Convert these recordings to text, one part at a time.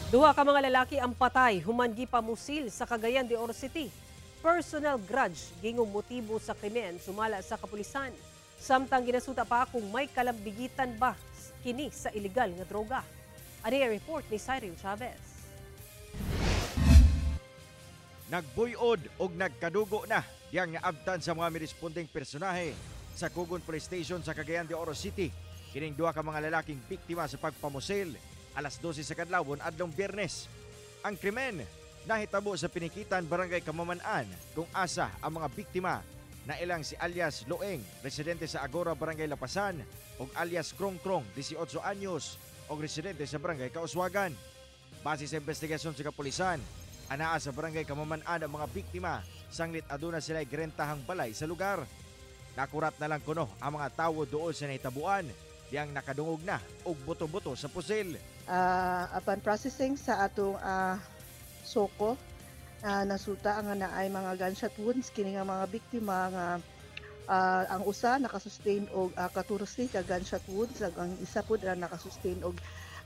Duha ka mga lalaki ang patay human gipamusil sa Cagayan de Oro City. Personal grudge gingong motibo sa krimen, sumala sa kapulisan. Samtang ginasuta pa kung may kalambigitan ba kini sa ilegal nga droga. Ani ang report ni Cyril Chavez. Nagbuyod og nagkadugo na diyang naabtan sa mga mirespondeng personahe sa Kugon Police Station sa Cagayan de Oro City kining duha ka mga lalaking biktima sa pagpamusil alas 12 sa kadlawon adlong Biyernes. Ang krimen nahitabo sa Pinikitan, Barangay Kamaman-an, kung asa ang mga biktima na ilang si alias Loeng, residente sa Agora, Barangay Lapasan, ug alias Krong Krong, 18 anyos, og residente sa Barangay Kauswagan. Base sa investigasyon sa kapulisan, anaa sa Barangay Kamaman-an ang mga biktima sanglit aduna sila girentahang balay sa lugar. Nakurat na lang kuno ang mga tawo dool sa nahitabuan diyang nakadungog na og buto-buto sa pusil. Upon processing sa atong SOCO, nasuta nga naay mga gunshot wounds kini nga mga biktima nga ang usa nakasustain og 14 ka gunshot wounds ug ang isa pud nakasustain og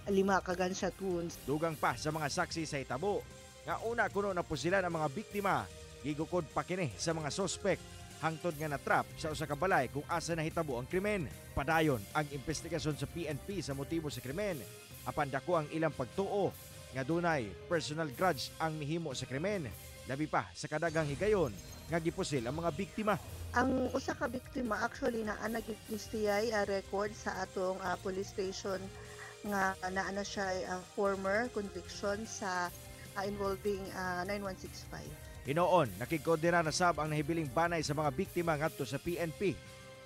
5 ka gunshot wounds. Dugang pa sa mga saksi sa hitabo nga una kuno napusilan ang mga biktima, gigukod pa kini sa mga sospek hangtod nga natrap sa usa ka balay kung asa nahitabo ang krimen. Padayon ang investigasyon sa PNP sa motibo sa krimen apan dako ang ilang pagtuo nga dunay personal grudge ang mihimo sa krimen, labi pa sa kadaghang higayon nga gipusil ang mga biktima. Ang usa ka biktima actually naa na gyud siya record sa atong police station nga naa na siya former conviction sa involving 9165. Hinoon, nakigkoordinar na sab ang nahibiling banay sa mga biktima ngadto sa PNP.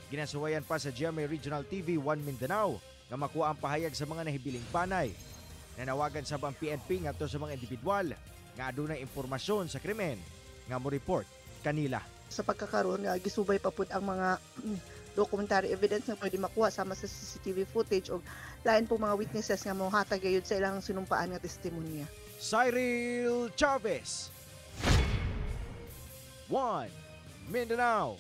Ginasuwayan pa sa GMA Regional TV 1 Mindanao nga makuha ang pahayag sa mga nahibiling banay. Nanawagan sab ang PNP ngadto sa mga individual nga adunay impormasyon sa krimen nga mo report kanila. Sa pagkakaroon nga gisubay pa pud ang mga documentary evidence nga pwede makuha sama sa CCTV footage og lain po mga witnesses nga mohatag gayud sa ilang sinumpaan nga testimonya. Cyril Chavez, 1 Mindanao.